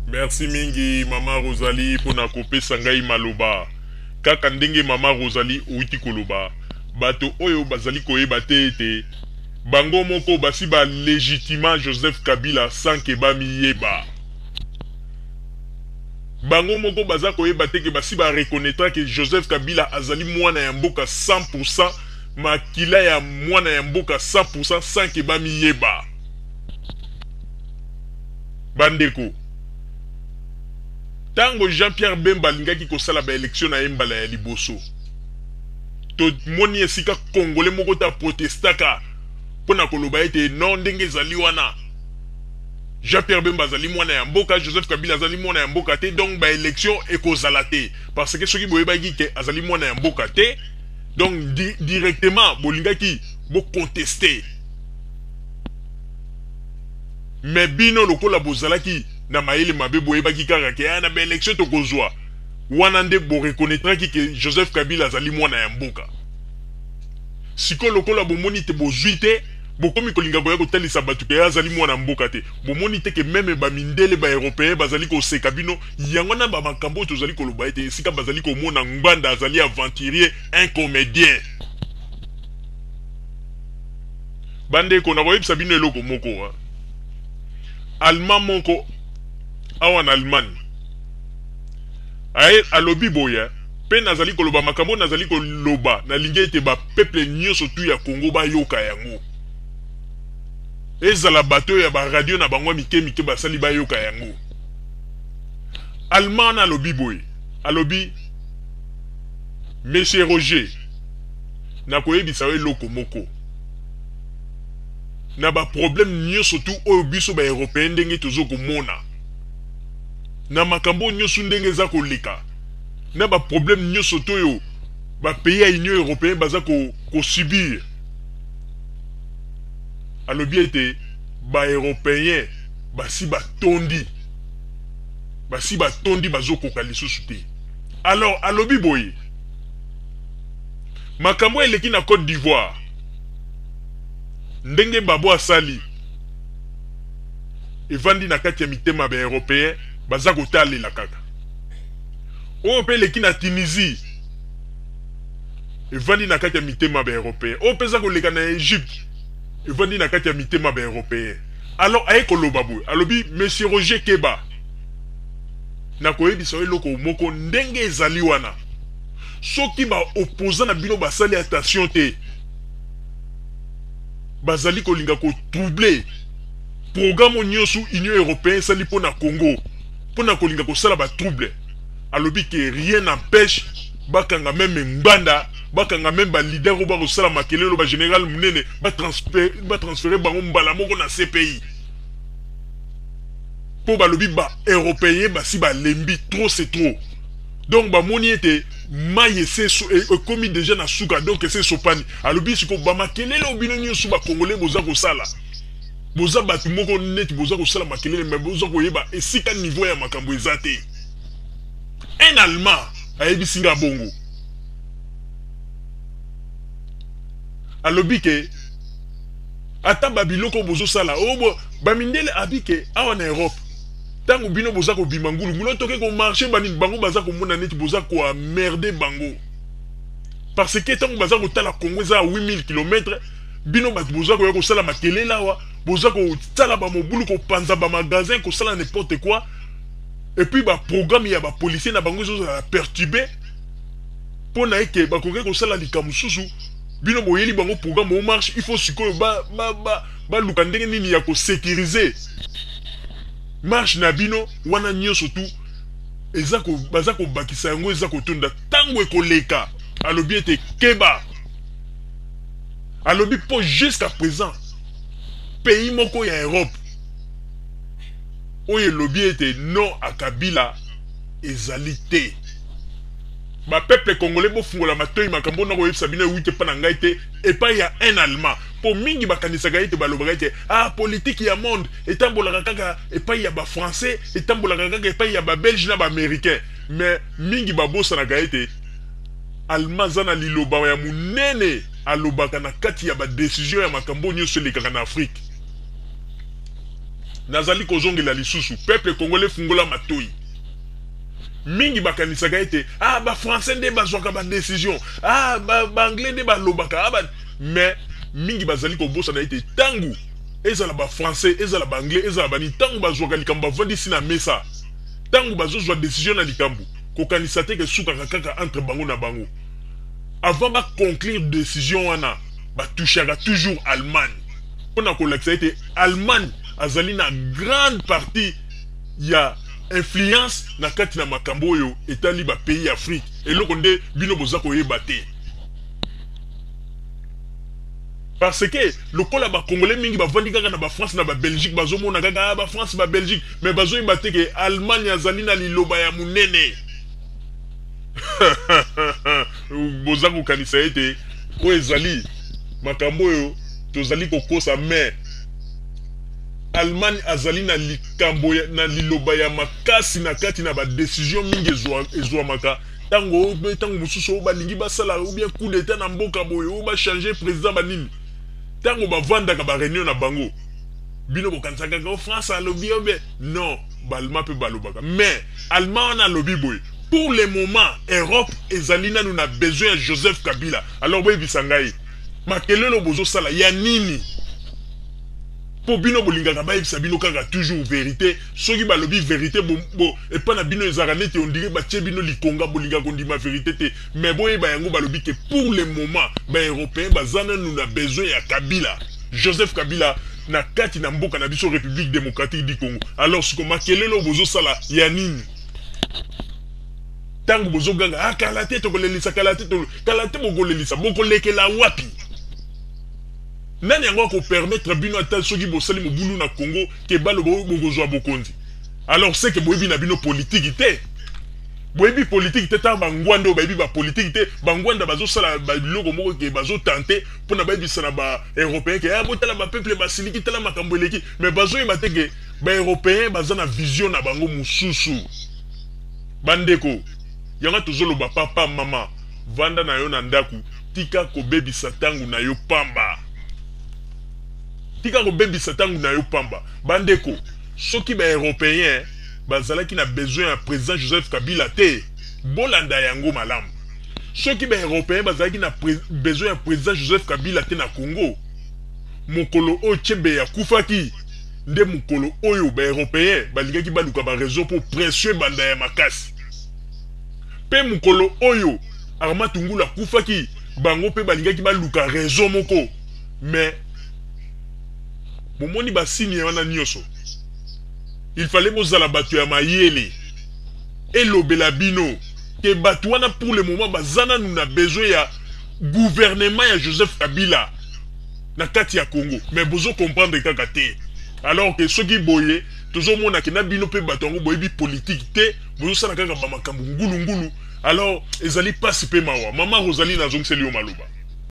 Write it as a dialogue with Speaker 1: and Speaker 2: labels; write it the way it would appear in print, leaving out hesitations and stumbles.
Speaker 1: Merci mingi mama Rosalie pona kopesa ngai maloba. Kaka ndenge mama Rosalie owuti koloba, bato oyo bazali koyeba te ete bango moko basi ba legitima Joseph Kabila sans que bamiyeba. Bango moko baza koyeba te ke basi ba reconnaitra ke Joseph Kabila azali mwana ya mboka 100%, makila ya mwana ya mboka 100% sans que bamiyeba. Bandeko, tango Jean-Pierre Bemba alingaki kosala ba elections na ye mbala ya liboso, tomoni esika Congolais moko te a protestaka mpo na koloba ete non, ndenge ezali wana Jean-Pierre Bemba azali mwana ya mboka, Joseph Kabila azali mwana ya mboka te, donc ba elections ekozala te. Parce que soki boyebaki ke azali mwana ya mboka te, donc directement bolingaki bo contester. Mais bino lokola bozalaki na mayele mabe, boyebaki kaka ke na ba elections tokozwa, wana nde bo reconnaîtraki ke Joseph Kabila azali mwana ya mboka. Sikoyo lokola bomoni te bozwi te, bokomi kolinga koya kotalisa bato ke azali mwana mboka te. Bomoni te ke meme ba mindele, ba européens bazali koseka bino. Yango wana ba makambo oyo tozali koloba ete esika bazali komona Ngbanda azali aventurier, un comédien. Bandeko, nakoyebisa bino eloko moko. Allemand moko awa na Allemagne aye alobi boye, mpe nazali koloba makambo nazali koloba, nalingi ete ba peuple nyonso tu ya Congo bayoka yango, ezala bato ya ba radio na bango mike mike basali bayoka yango. Allemand alobi boye, alobi: Monsieur Roger, nakoyebisa yo eloko moko. Na ba problème nyonso tu oyo biso ba européen ndenge tozo komona, na makambo nyonso ndenge eza koleka, na ba problème nyonso to oyo ba pays ya Union européenne baza ko subir, alobi ete ba européen basi batondi, basi batondi, bazokoka lisusu te. Alors alobi boye, makambo eleki na Côte d'Ivoire, ndenge Gbagbo asali, evandi na kati ya mitema ba européen, baza kotalela kaka. Oyo mpe eleki na Tunisie evandi na kati ya mitema ba européen. Oyo mpe eza koleka na Egypte evandi na kati ya mitema ba européen. Alors aye koloba boye, alobi: Monsieur Roger, keba, nakoyebisa yo eloko moko. Ndenge ezali wana, soki ba opposant na bino basali attention te, bazali kolinga kotroubler programme nyonso Union européenne esali mpo na Congo, mpo na kolinga kosala batrouble, alobi ke rien n'empêche bakanga meme Ngbanda, bakanga meme baleader oyo bakosala makelelo, bagénéral monene, batransférer bango mbala moko na CPI, mpo balobi baeuropéen basi balembi, trop c'est trop. Donc bamoni ete mai ese ekomi déjà na suka, donc ese esopani. Alobi sikoyo bamakelele oyo bino nyonso bakongolais boza kosala, boza bato moko neti boza kosala makelele, me boza koyeba esika niveau ya makambo eza te. Un Allemand ayebisi nga bongo, alobi ke ata babiloko bozosala oyo, bamindele abi ke awa na Europe, ntango bino boza kobima ngulungulu, toke komarcher banini, bango baza komona neti boza koemmerder bango, parce que ntango baza kotala Congo eza ya 8000 km, bino bato boza koya kosala makelele awa, boza kosala bamobulu, kopanza bamagasin, kosala n'importe quoi, et puis baprogramme ya bapolicier na bango ezozala perturbé, mpo na eke bakoki kosala likambo mosusu. Bino boyeli bango programme o marche, il faut sikoyo baluka ndenge nini ya kosécuriser marche na bino wana nyonso tu. Eza baza kobakisa yango, eza kotonda. Ntango ekoleka, alobi ete keba, alobi mpo jusqu'à présent pays moko ya Europe oyo elobi ete non a Kabila ezali te. Bapeuple congolais, bofungola matoi. Makambo na koyebisa bino ewuti epa na ngai te, epai ya un Allemand, mpo mingi bakanisaka ete, balobaka ete ah, politique ya monde etambolaka kaka epai ya bafrançais, etambolaka kaka epai ya babelge na baaméricain. Mais mingi babosanaka ete Allemand aza na liloba ya monene, alobaka na kati ya badécision ya makambo nyonso elekaka na Afrique. Nazali kozongela lisusu, peuple congolais, fungola matoi. Mingi bakanisaka ete ah, bafrançais nde bazwaka badécision, ah, baanglais nde balobaka, ah, mais mingi bazali kobosana ete ntango ezala bafrançais, ezala baanglais, ezala bani, ntango bazwaka likambo, bavandisi na mesa, ntango bazozwa décision na likambo, kokanisa te ke sukaka kaka entre bango na bango. Avant baconclure décision wana, batouchaka toujours Allemagne, mpona kolakisa ete Allemagne azali na grande partie ya influence na kati na makambo oyo etali bapays ya Afrique. Eloko nde bino boza koyeba te, parce que lokola bacongolais mingi bavandi kaka na bafrance, na babelgique, bazomona kaka, ah, bafrance, babelgique, mais bazoyeba te ke Allemagne azali na liloba ya monene. Boza kokanisa ete oyo ezali makambo oyo tozali kokosa, mais Allemagne azali na likambo na liloba ya makasi na kati na badécision mingi ezwamaka. Ntango mosusu oyo balingi basala ou bien coup d'état na mboka boye, oyo bachange président, banini, ntango bavandaka baréunion na bango, bino bokanisaka kaka France alobi obe. Non, baallemand mpe balobaka. Mais allemand wana alobi boye: pour le moment, Europe ezali nanu na besoin ya Joseph Kabila. Alors boyebisa ngai, makelelo bozosala ya nini? Mpo bino bolingaka bayebisa bino kaka toujours vérité. Soki balobi vérité bo, epai na bino ezalaka neti on dirait batie bino likonga, bolingaka kondima vérité te. Mais boyeba yango, balobi ke pour le moment baeuropéen baza nanu na besoin ya Kabila, Joseph Kabila, na kati na mboka na biso, République démocratique du Congo. Alors siko makelelo oyo bozosala ya nini? Ntango bozoganga, ah, kala te tokolelisa, kala te, kala te bokolelisa, bokolekela wapi? Nani yango akopermettre bino, ata soki bosali mobulu na Congo, ke baloba bokozwa bokonzi? Alors c'est que boyebi na bino politiki te, boyebi politiki te. Ntango bangwanda oyo bayebi bapolitiki te, bangwanda bazosala biloko moko ke bazotenter mpona bayebisa na baeuropéen ke, ah, botala, bapeuple basiliki, tala makambo eleki. Mais bazoyeba te ke baeuropéen baza na vision na bango mosusu. Bandeko, yango tozoloba, papa, mama, vanda na yo na ndako, tika kobebisa ntango na yo pamba, tika kobebisa ntango na yo pamba. Bandeko, soki baeuropéen bazalaki na besoin ya président Joseph Kabila te, bolanda yango malamu, soki baeuropéen bazalaki na besoin ya président Joseph Kabila te na Congo, mokolo oyo Chebeya akufaki nde mokolo oyo baeuropéen balingaki baluka baraison mpo pression ebanda ya makasi. Mpe mokolo oyo Armand Tungulu akufaki, bango mpe balingaki baluka raison moko. Mais bomoni basigne wana nyonso, il fallait bozala bato ya mayele, elobela bino ke bato wana pour le moment baza nanu na besoin ya gouvernement ya Joseph Kabila na kati ya Congo. Mais bozo comprendre kaka te. Alors ke soki boye, tozomona ke na bino mpe bato yango boyebi politike te, bozosala kaka bamakambo ngulungulu. Alors ezali mpasi mpe mawa. Mama Rosalie, nazongiseli yo maloba.